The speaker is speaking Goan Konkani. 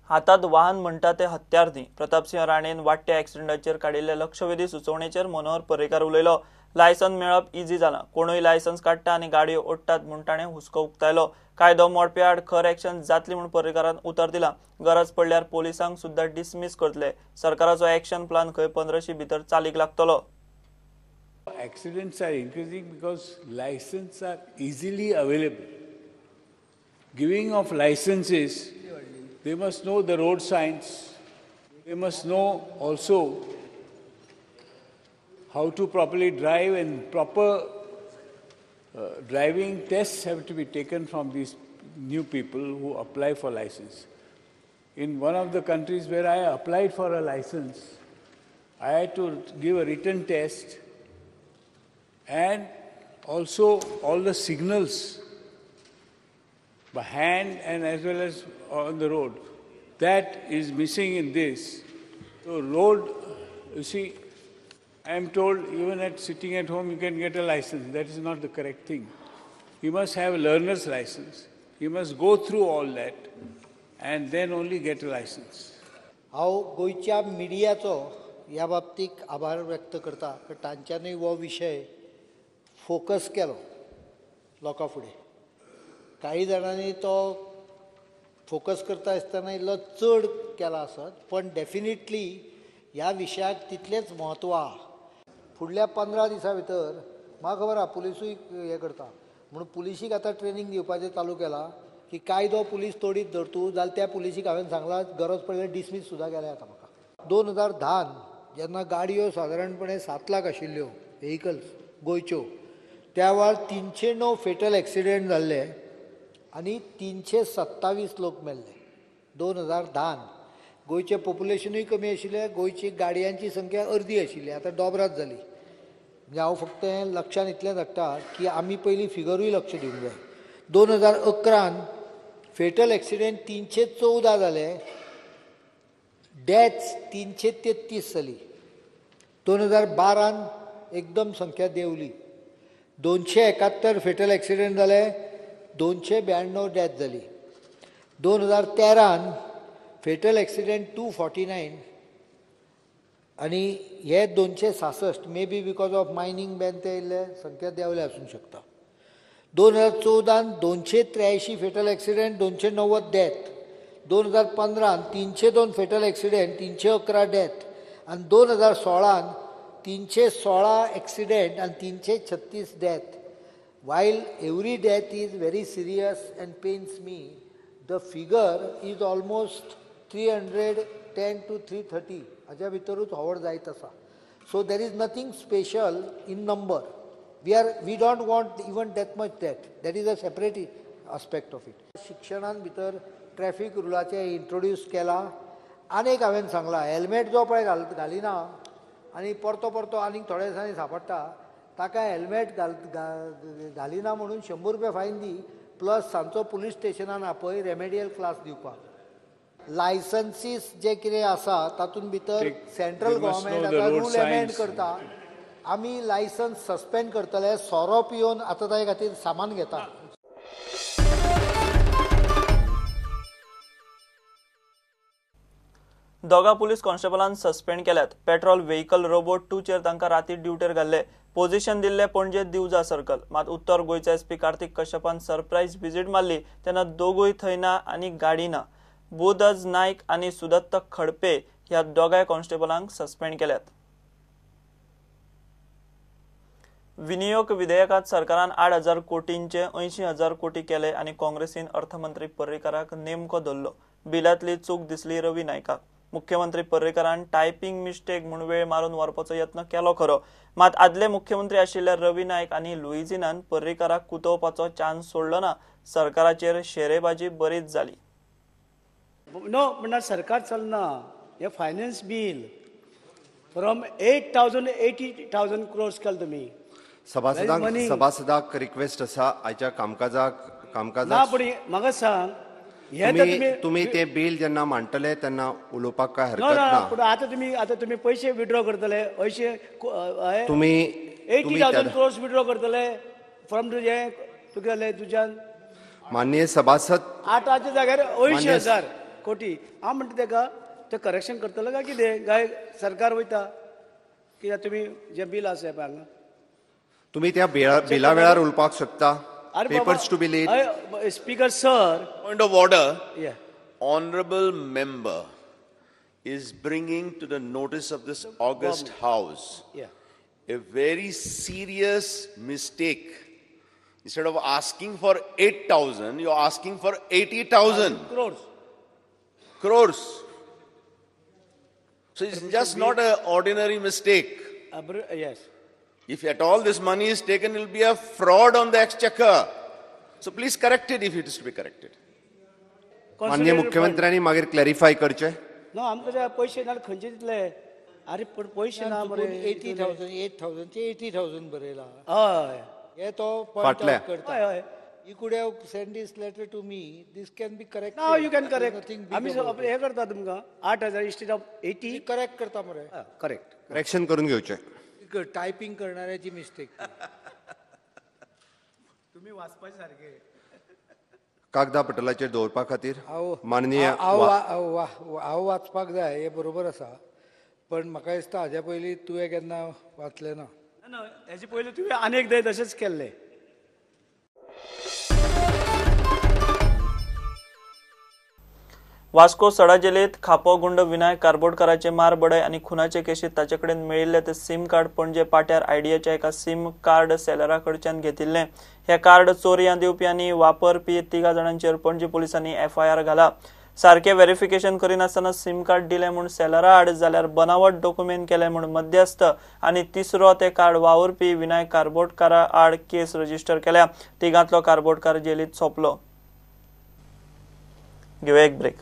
हातात वाहन म्हणटा ते हत्यार न्ही. प्रतापसिंह राणेन वाडट्या एक्सिडेंटाचेर काडिल्ल्या लक्षवेधी सुचोवणेचेर मनोहर पर्रीकार उलयलो. लायसन मेळप इजी जाला, कोणूय लायसन्स काडटा आनी गाडयो ओडटात म्हूण ताणें हुस्को उक्तायलो. कायदो मोडप्या आड खर एक्शन जातली म्हूण पर्रीकारान उतर दिलां. गरज पडल्यार पोलिसांक सुद्दां डिसमीस करतले. सरकाराचो एक्शन प्लान खंय 15 भितर चालीक लागतलो. Accidents are increasing because licenses are easily available. Giving of licenses, they must know the road signs, they must know also how to properly drive, and proper driving tests have to be taken from these new people who apply for license. In one of the countries where I applied for a license, I had to give a written test and also all the signals by hand and as well as on the road. That is missing in this. So road, you see, I am told even at sitting at home you can get a license. That is not the correct thing. You must have a learner's license. You must go through all that and then only get a license. हांव गोंयच्या मिडियाचो ह्या बाबतीक आभार व्यक्त करता, कारण तांच्यांनी हो विशय फोकस केलो लोकां फुडें. काही जाणांनी तो फोकस करता आसतना इल्लो चड केला आसत, पण डेफिनेटली ह्या विशयाक तितलेंच म्हत्व आहा. फुडल्या 15 दिसां भितर म्हाका खबर आहा पुलिसूय हें करता म्हणून पुलिशीक आतां ट्रेनींग दिवपाचें चालू केलां की कायदो पुलीस तोडीत धरतू जाल्यार त्या पुलिशीक हांवें सांगलां गरज पडल्यार डिसमीस सुद्दां केल्या आतां म्हाका. 2010 जेन्ना गाडयो सादारणपणे 7 लाख आशिल्ल्यो व्हेकल्स गोंयच्यो, त्या वेळार 309 फेटल एक्सिडेंट जाल्ले आनी 327 लोक मेल्ले. 2010 गोंयचें पॉप्युलेशनूय कमी आशिल्लें, गोंयची गाडयांची संख्या अर्दी आशिल्ली, आतां दोबरात जाली. म्हणजे हांव फक्त हें लक्षान इतलेंच हाडटा की आमी पयलीं फिगरूय लक्ष दिवंक जाय. 2011 फेटल एक्सिडेंट 314 जाले, डेथ्स 333 जाली. 2012 एकदम संख्या देंवली, 271 फेटल एक्सिडेंट जाले, 292 डेथ जाली. 2013 फेटल एक्सिडेंट 249 आनी हे 266 may be because of mining ban ते इल्ले संख्या देंवले आसूंक शकता. 2014 283 fatal accident, 290 death. 2015 302 fatal accident, 311 death. आनी 2016 316 एक्सिडेंट आनी 336 death. While every death is very serious and pains me, the figure is almost 310 to 330 हाज्या भितरूच होवर जायत आसा. So there is nothing special in number. We don't want even that much death. That is a separate aspect of it. शिक्षणान भितर ट्रॅफिक रुलाचें इंट्रोड्यूस केलां. आनी एक हांवें सांगलां, हेल्मेट जो पळय घालिना आनी परतो परतो आनीक थोड्या दिसांनी सांपडटा ताका हेल्मेट घालिना म्हणून 100 रुपया फायन दी, प्लस सांजचो पुलीस स्टेशनान आपय रेमेडियल क्लास दिवपाक. लायसन्सीस जे कितें आसा तातूंत भितर सेंट्रल गव्हर्मेंट आतां रूल एमेंड करता, आमी लायसन्स सस्पेंड करतले. सोरो पिवन आतां ताजे खातीर सामान घेता. दोगा पुलीस कॉन्स्टेबलान सस्पेंड केल्यात. पेट्रोल व्हेकल रोबोट 2 चेर तांकां राती ड्युटेर घाल्ले. पोझिशन दिल्ले पणजे दिवजा सर्कल. मात उत्तर गोंयचे एसपी कार्तिक कश्यपान सरप्राईज व्हिजिट मारली तेन्ना दोगूय थंय ना आनी गाडी ना. बोधज नायक आनी सुदत्त खडपे ह्या दोगाय कॉन्स्टेबलांक सस्पेंड केल्यात. विनियोग विधेयकात सरकारान 8,000 कोटींचे 80,000 कोटी केले आनी काँग्रेसीन अर्थमंत्री पर्रीकाराक नेमको धरलो. बिलांतली चूक दिसली रवी नायकाक. मुख्यमंत्री पर्रीकारान टायपिंग मिस्टेक म्हूण वेळ मारून व्हरपाचो यत्न केलो खरो, मात आदले मुख्यमंत्री आशिल्ले रवी नायक आनी लुईजिनान पर्रीकाराक कुतोवपाचो चान्स सोडलो ना. सरकाराचेर शेरेबाजी बरीच जाली. नो म्हणल्यार सरकार चलना. हे finance bill from 8,000 80,000 crores केले तुमी. सभासदाक रिक्वेस्ट आसा आयच्या कामकाजाक ना, पण म्हाका सांग तुम्ही ते बिल जेन्ना मांडटले तेन्ना उलोवपाक काय हरकत ना. पूण आतां तुमी पयशे विड्रॉ करतले, अंयशीं तुमी 80,000 क्रोर्स विड्रॉ करतले फ्रॉम तुजें तुगेलें तुज्यान. माननीय सभासद 8 जाग्यार 80,000. कोटी. हांव म्हणटा तेका तें करेक्शन करतलो काय कितें काय सरकार वयता कित्याक तुमी जें बील आसा पळय हांगा तुम्ही त्या बिला वेळार उलोवपाक शकता. Papers to be laid. Speaker sir, point of order. Honourable member is bringing to the notice of this august house a very serious mistake. Instead of asking for 8,000, you're asking for 80,000 crores. Crores. So it's just not an ordinary mistake. Yes. If at all this money is taken, it will be a fraud on the exchequer. So please correct it if it is to be corrected. माननीय मुख्यमंत्र्यांनी मागीर क्लॅरिफाय करचें. ना आमकां पयशे ना खंयचे दितले. अरे पण पयशे ना मरे. 80,000 8,000 80,000 बरयला. हय हे तो पॉइंट आउट करता. हय You could have sent this letter to me. This can be corrected. Now you can correct. आमी हे करता तुमकां 8,000 instead of 80 correct करता मरे. करेक्ट. करेक्शन करून घेवचें. टायपिंग करणाऱ्याची मिस्टेक. तुम्ही वाचपाचे सारखे. कागदा पटलाचेर दवरपा खातीर माननीय हांव वाचपाक जाय हें बरोबर आसा, पण म्हाका दिसता हाज्या पयलीं तुवें केन्ना वाचलें ना. ना हेजे पयलीं तुवें आनी एकदां तशेंच केल्लें. वास्को सडा जेलीत खापो गुंड विनायक कारबोटकाराचे मार बडय आनी खुनाचे केशीत ताचे कडेन मेळिल्ले ते सिम कार्ड पणजे पाट्यार आयडियाच्या एका सिम कार्ड सेलरा कडच्यान घेतिल्लें. हे कार्ड चोरयां दिवपी आनी वापरपी 3 जाणांचेर पणजे पोलिसांनी एफआयआर घाला. सारकें व्हेरिफिकेशन करिनासतना सिम कार्ड दिलें म्हूण सेलरा आड जाल्यार बनावट डॉक्युमेंट केलें म्हूण मध्यस्थ आनी तिसरो ते कार्ड वावुरपी विनायक कारबोटकारा आड केस रजिस्टर केल्या. तिगांतलो कारबोटकार जेलीत सोंपलो. घेवया एक ब्रेक.